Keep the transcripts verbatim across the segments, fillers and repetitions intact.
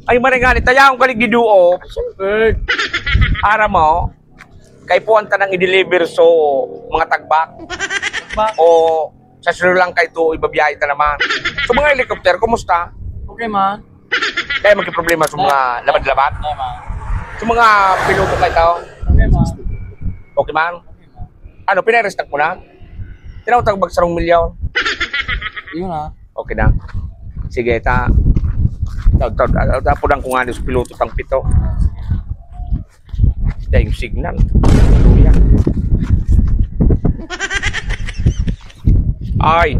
Ay, maray ngani, tayahon ka digdi duo. Siyempre. Aram mo, kaipuhan ta nang i-deliver so mga tagbak. Tagbak? O sa Sri Lanka ito, ibabiyahe ta naman. So, mga helicopter, kumusta? Okay, man. Dahil magkaproblema sa mga labad-labad. Okay, man. Sa mga piloto ka ito. Okay, man. Okay, man. Ano, pinarestock mo na? Tinatawag bag sarong milyon? Yun, ah. Okay na. Sige, ta. Tawag, tawag, tawag, tapunan ko nga ni sa piloto tang pito. Dahil yung signal. Luya. Ay.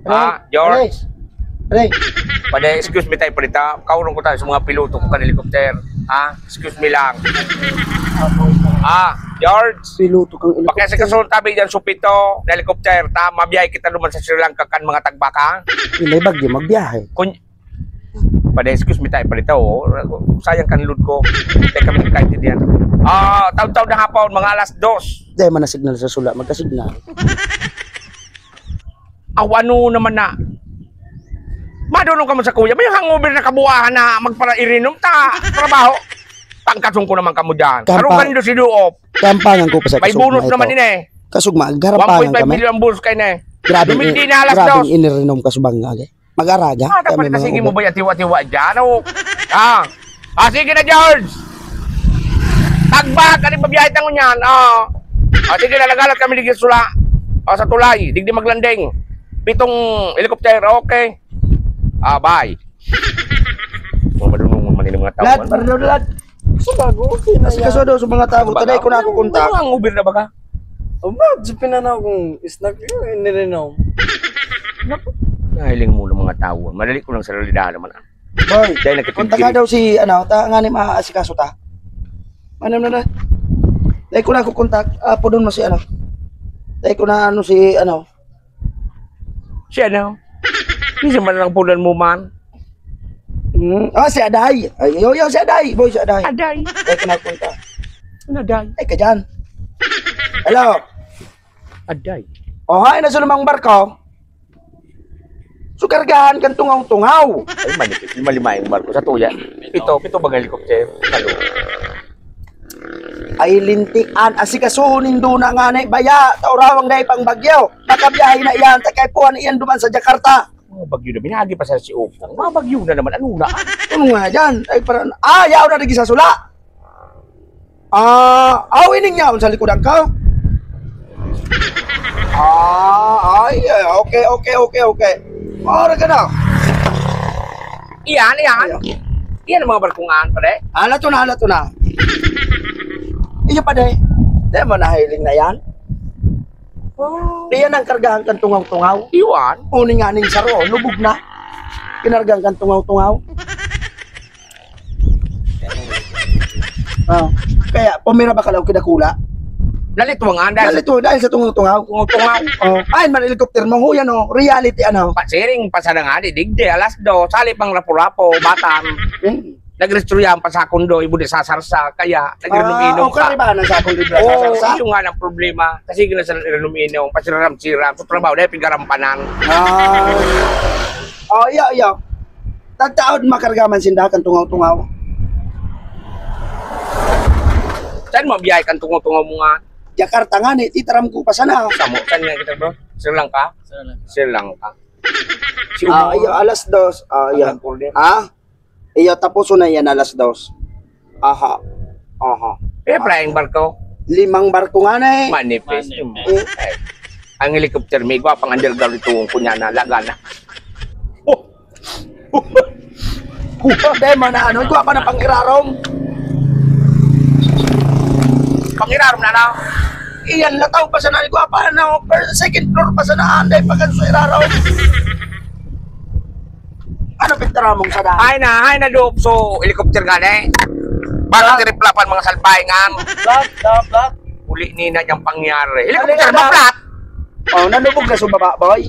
Ah, George. Aray. Aray. Pwede, excuse me tayo, palita. Kaurong ko tayo sa mga piloto ko kan helicopter. Ha? Excuse me lang. Ah, George. Piloto kang helicopter. Pakiasikaso tabi diyan sa pito na helicopter, ta? Mabiyahe kita naman sa Sri Lanka kan mga tagbak, ha? Hindi, bagyo, magbiyahe. Kun-, Pwede, excuse me tayo, palita, oh. Sayang kan load ko. Teka, may kaintindihan. Ah, taud-taud na hapon, mga alas dos. Dahil man na signal sa sula, magka-signal. Aw, ano naman na? Madunong ka mo sa kuya. May hangover na kabuahan na magpara-irinom ta. Trabaho. Tangkason ko naman kamo dyan. Kampa- Arong kanindo si Duop. Kampangan ko pa sa May kasugma bonus ito. Naman yun eh. Kasugma, garapangan One point five kami. Million ang bonus kayo na eh. Grabe, Dumindi na alas grabe dos. Inirinom ka subang nga, eh. Mag-araga Ah, kami dapat mga kasi mo ubo. Ba yung tiwa-tiwa dyan? Oh. Ah. Ah, sige na, George. Tagbak, ano yung pabiyahe tangon yan? Ah. Ah, sige na, nagalat kami digdi sula. Ah, sa tulay, digdi maglanding. Pitong helicopter, okay. Ah, bye. Mga marunong man yung mga tao, Lad, ano? Marunong, lad. Sa bago, okay na yan. Asikaso daw sa mga tao, taday ko na ako kontak. Ano ang Uber na baga? Ang bag, sa pinanaw kong snack yun, inirinom. Naku, nahiling mo ng mga tao. Madali ko lang sa realidad naman, ah. Boy, Dahil nagkatid-, kontak nga daw si, ano, ta, nga ni maasikaso ta. Ano na na? Dahil ko na ako kontak, ah, pudon mo si, ano. Dahil ko na, ano, si, ano. Si, ano? Hindi man lang pudon mo man. Hmm. Ah, si Aday. Ay, yo, yo, si Aday. Boy, si Aday. Aday. Dahil ko na kontak. Ano, Aday? Ay, ka dyan. Hello. Aday. Oh, hay, nasa lumang barko. So, kargahan kan tungaw-tungaw. Ay, manipis. Lima-lima yung barko. Sa tuya. Pito, pito bang helicopter? Halo. Ay, lintian. Asikasuhon nindo na nga na baya. Taurawang dahil pang bagyo. Makabiyahe na iyan. Takay puhan iyan duman sa Jakarta. Mga bagyo na. Binagi pa sa si Opong. Mga bagyo na naman. Ano na? Ano nga yan? Ay, parang, ah, yaw na lagi sa sula. Ah, aw, ining yaon sa likodan ka? Ah, ay, okay, okay, okay, okay. Mara ka na. Iyan, iyan. Iyan. Iyan ang mga barkungan, pare. Ala to na, ala to na. Iyo, pare. Di mo nahiling na yan? Oh. Iyan ang kargahan kan tungaw-tungaw. Iwan. Uning nga ning saro, lubog na. Kinargahan kan tungaw-tungaw. Ah, kaya, pumira ba ka law kidakula? Nalitwangan dahil Nalito, dahil sa tungaw-tungaw. Tungaw-tungaw. Oh, ay, man helicopter mo, huy, ano, reality, ano. Pasiring, pasada nga, di, digdi, alas dos, sali pang Rapu-Rapu, Bataan. Hmm. Nagrestoryahan pa sa kondo, ibo di sasarsa, kaya nagrinom-inom Ah, okay, pa. Ba, nang sa kondo, Oo, sasarsa? Yung nga ng problema. Kasi gina sa rinom-inom, pasiraram-siram, sa trabaho, dahil pigarampanan. Ah. Oh, iyo, iyo. Tagtaod makarga man sinda kan tungaw-tungaw. Saan mo biyahe kan tungaw-tungaw mo nga? Jakarta nga ni, titaram ko pa sana. Samo, saan nga kita, bro? Sri Lanka? Sri Lanka. Sri Lanka. Si Ah, Umo. Iyo, alas dos. Ah, iyo. Ang problema. Ah? Iyo, tapos na yan, alas dos. Aha. Aha. Eh, flying barko. Limang barko nga na eh. Manifest. Manifest. Eh. Ay. Ang helicopter, may igwa pang underground ito, kunya na, laga na. Oh! Dahil mo na ano, igwa pa na pang-irarom. Pang-irarom na na. Iyan, lataw pa sana, igwa pa na, first, second floor pa sana, anday pa kan sa irarom. Ano pintara mong sa daan? Ay na, ay na, Dop. So, helicopter nga na eh. Bakit Ah. tiniplapan mga salbahe nga? Flat, ah, flat. Uli ni na niyang pangyari. Helicopter Ano ba yan? Flat? Oh, nalubog na sa baba, boy.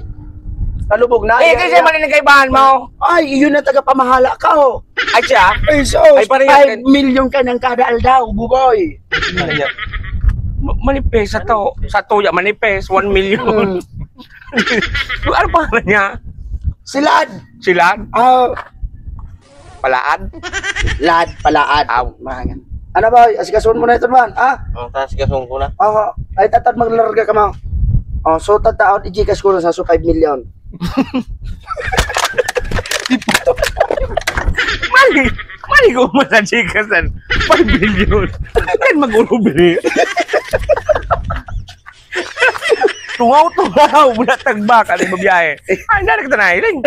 Nalubog na. Eh, Yan, kasi yan. Maninigay bahan mo. Ay, iyon na taga-pamahala ka, oh. Ay, siya? Ay, so, Ay, pareho five yan. Million ka ng kada aldaw, buboy. Ano yan? Ma-, manifest sa to. Sa tuya, manifest, one million. Mm. Ano pangalan niya? Silad. Silad? Ah. Palaad. Lad, palaad. Aw. Mga yan. Ano ba, asikasuhon mo na ito man, ha? Ang taas gasong ko na. Oo. Ay, tatad, maglarga ka mo. Oh, so, tataon, i-Gcash ko na sa so five million. Mali. Mali ko man sa Gcash na five million. Yan mag-urubiri. Tungaw-tungaw. Mula tagbak. Ano yung biyahe? Ay, nari ka na, Iling.